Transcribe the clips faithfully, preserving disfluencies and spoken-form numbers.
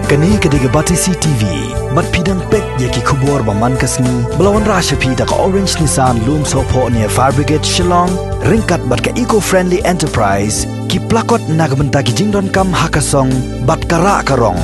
Kane ka dei ka Batesi T V. Bad phi dang peit ïa ki khubor ba man ka sngi ba la wanrah sha phi da ka Orange Nissan Lumsohphoh near Fire Brigade Shillong, ryngkat bad ka Eco Friendly Enterprise, ki plakot na ka bynta ki jingdonkam ha ka song bad ka rah ka rong.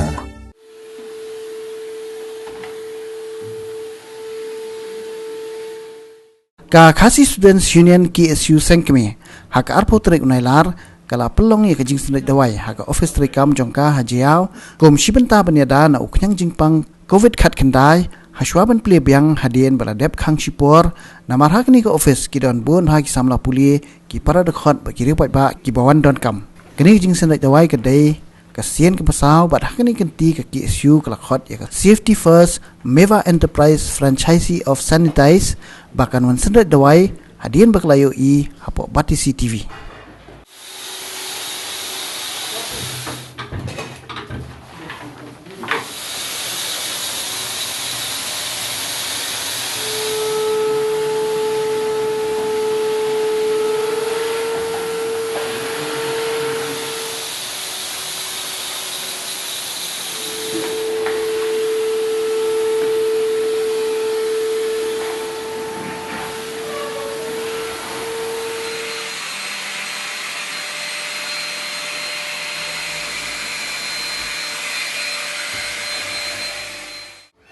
Ka Khasi Students Union, K S U, Sengkmie, ha ka arphew tarik u Nailar, ka la pynlong ïa ka jingsynreit dawai ha ka ophis treikam jong ka ha Jaïaw, kum shi bynta ban ïada na u khñiang jingpang covid khatkhyndai, hashwa ban plie biang hadien ba la dep khang shipor. Namar ha kane ka ophis ki don bun ha ki samla pule, ki para dkhot bad ki riew paidbah kiba wan donkam. Kane ka jingsynreit dawai ka dei ka sien kaba saw, bad ha kane ka kynti ka K S U ka la khot ïa ka Safety First Meva Enterprise Franchisee of Sanitize ba kan wan synreit dawai hadien ba ka la ïohi hapoh Batesi T V.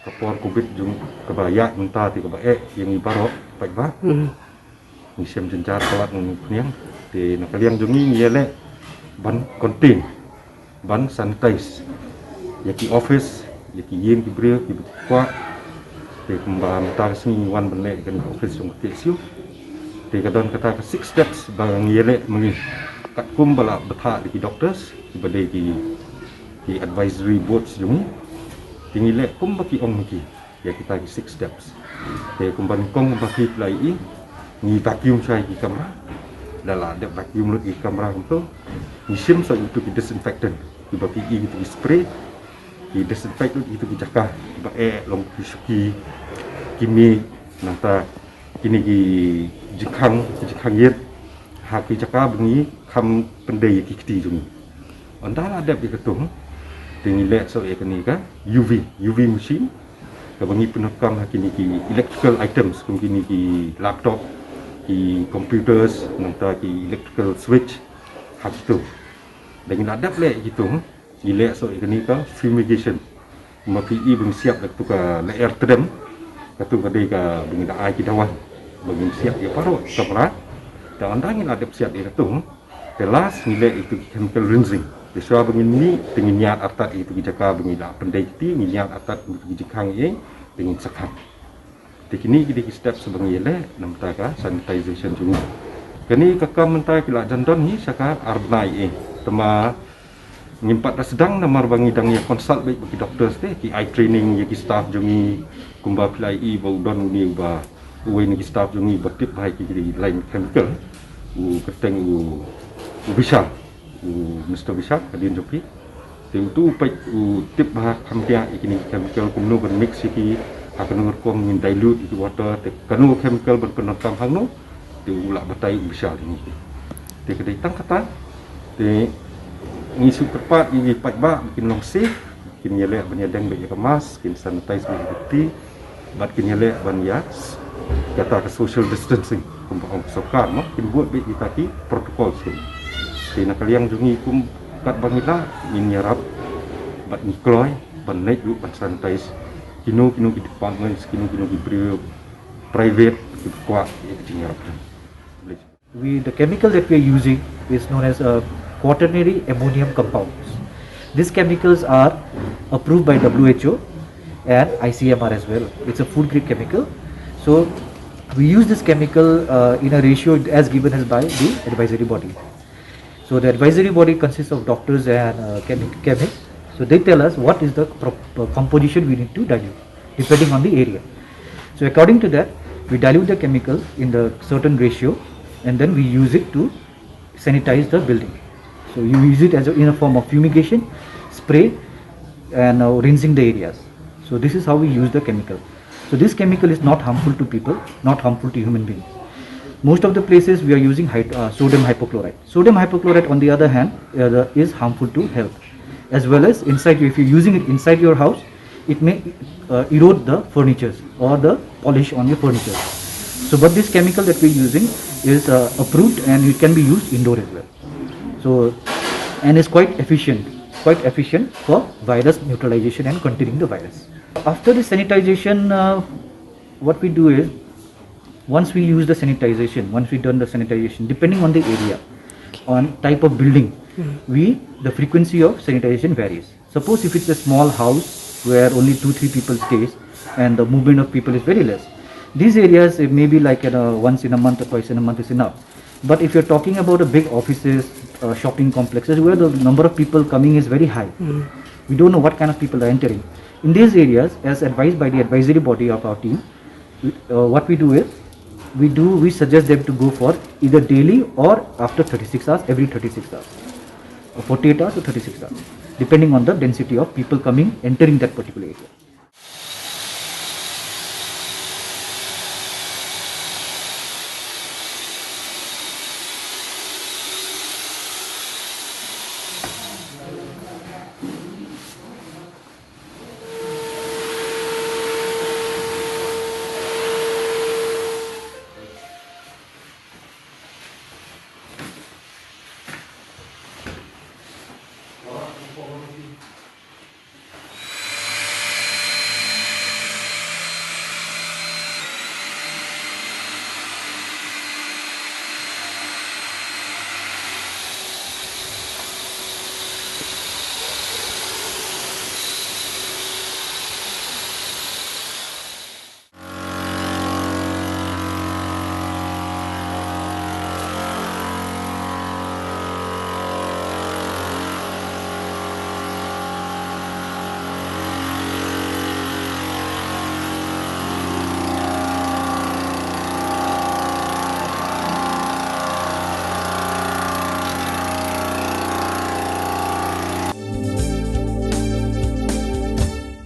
Ka por covid jong kaba ïaid mynta te kaba eh ïa ngi baroh paidbah. Ngi shem jynjar palat ngi khñiang. Te na ka liang jong ngi ngi ïaleh ban contain, ban sanitize ïa ki office, ïa ki ïing ki briew kiba kwah. Te kumba mynta ka sngi ngi wan ban leh ïa kane ka office jong ka K S U. Te ka don kata ka six steps ba ngi ïaleh ma ngi, katkum ba la bthah da ki doctors kiba dei ki, ki advisory boards jong ngi. Te ngi leh kumba ki ong ma ki ïa kita ki six steps. Te kumba nyngkong kumba phi la ïohi, ngi vacuum shai ki kamra. Lada la dep vacuum lut ki kamra kumto, ngi shim sa ïa kito ki disinfectant kiba phi ïohi, kito ki spray, ki disinfect lut ïa kito ki jaka kiba eh long ki shuki, ki mih, nangta kine ki jingkhang, ki jingkhang ïit ha ki jaka ba ngi kham pyndei ïa ki kti jong ngi. Ynda la dep ïa kato, te ngi leh sa ïa kane ka U V, U V machine, kaba ngi pyndonkam ha kine ki electrical items kum kine ki laptop, ki computers, nangta ki electrical switch, ha kito. Lada ngi la dep leh ïa kito, ngi leh sa ïa kane ka fumigation. Ma phi i ba ngi siap da katu ka lyer tdem, katu ka dei kaba ngi da ai ki dawai ba ngin siap ïa baroh ki kamra. Te ynda ngi la dep siap ïa katu, te last ngi leh ïa katu ki chemical rinsing. Te shuwa ba ngin mih te ngin ñiad artat ïa katu ki jaka ba ngi la pyndei kti, ngin ñiad artat ïa katu ki jingkhang ïa, te ngin sa khang. Te kine ki dei ki steps ba ngi leh na bynta ka sanitization jong ngi. Kane ka kam mynta ki la jan don hi sha ka ar bnai eh. Te ma ngim pat da sdang namar ba ngi dang ïa consult beit bad ki doctors te, ki ai training ïa ki staff jong ngi, kumba phi la ïohi ba u don une uba, uwei na ki staff jong ngi ba tip bha ïa ki, ki line chemical, u kyrteng u, u Bishal, u Mister Bishal, hadien jong phi. Te utu u peit u tip bha kham bha ïa kine ki chemical kumno ban mix ïa ki, ha kano ka rukom ngin dilute ïa ki water, te kano ka chemical ban pyndonkam hangno, te u la batai u Bishal ïa ngi. Te ka dei tang kata, te ngi shu kyrpad ïa ki paidbah ba kin long safe, kin ïaleh ban ïadeng beit ïa ka mask, kin sanitize beit ïa ki kti, bad kin ïaleh ban ïa s-, kata ka social distancing kumba ong ka sorkar, mo, kin bud beit kita ki protocols kin. Te na ka liang jong ngi kum katba ngi lah, ngin ïarap bad ngi kloi ban leit ruh ban sanitize kino kino ki departments, kino kino ki briew private kiba kwah ïa ka jingïarap jong ngi. We, the chemical that we are using is known as a quaternary ammonium compounds. These chemicals are approved by W H O and I C M R as well. It's a food grade chemical. So we use this chemical, uh, in a ratio as given as by the advisory body. So the advisory body consists of doctors and, uh, chemi-, chemists. So they tell us what is the pro-, uh, composition we need to dilute, depending on the area. So according to that, we dilute the chemical in the certain ratio, and then we use it to sanitize the building. So you use it as a, in a form of fumigation, spray, and, uh, rinsing the areas. So this is how we use the chemical. So this chemical is not harmful to people, not harmful to human being. Most of the places we are using hyd-, uh, sodium hypochlorite. Sodium hypochlorite, on the other hand, uh, the, is harmful to health. As well as inside, if you're using it inside your house, it may uh, erode the furnitures or the polish on your furniture. So, but this chemical that we're using is uh, approved and it can be used indoor as well. So, and is quite efficient, quite efficient for virus neutralization and containing the virus. After the sanitization, uh, what we do is, once we use the sanitization, once we done the sanitization, depending on the area, on type of building, we the frequency of sanitization varies. Suppose if it's a small house where only two, three people stays and the movement of people is very less, these areas, it may be like, you know, once in a month or twice in a month is enough. But if you're talking about a big offices, uh, shopping complexes where the number of people coming is very high, we don't know what kind of people are entering. In these areas, as advised by the advisory body of our team, we, uh, what we do is, we do we suggest them to go for either daily or after thirty-six hours, every thirty-six hours, or forty-eight hours or thirty-six hours, depending on the density of people coming, entering that particular area.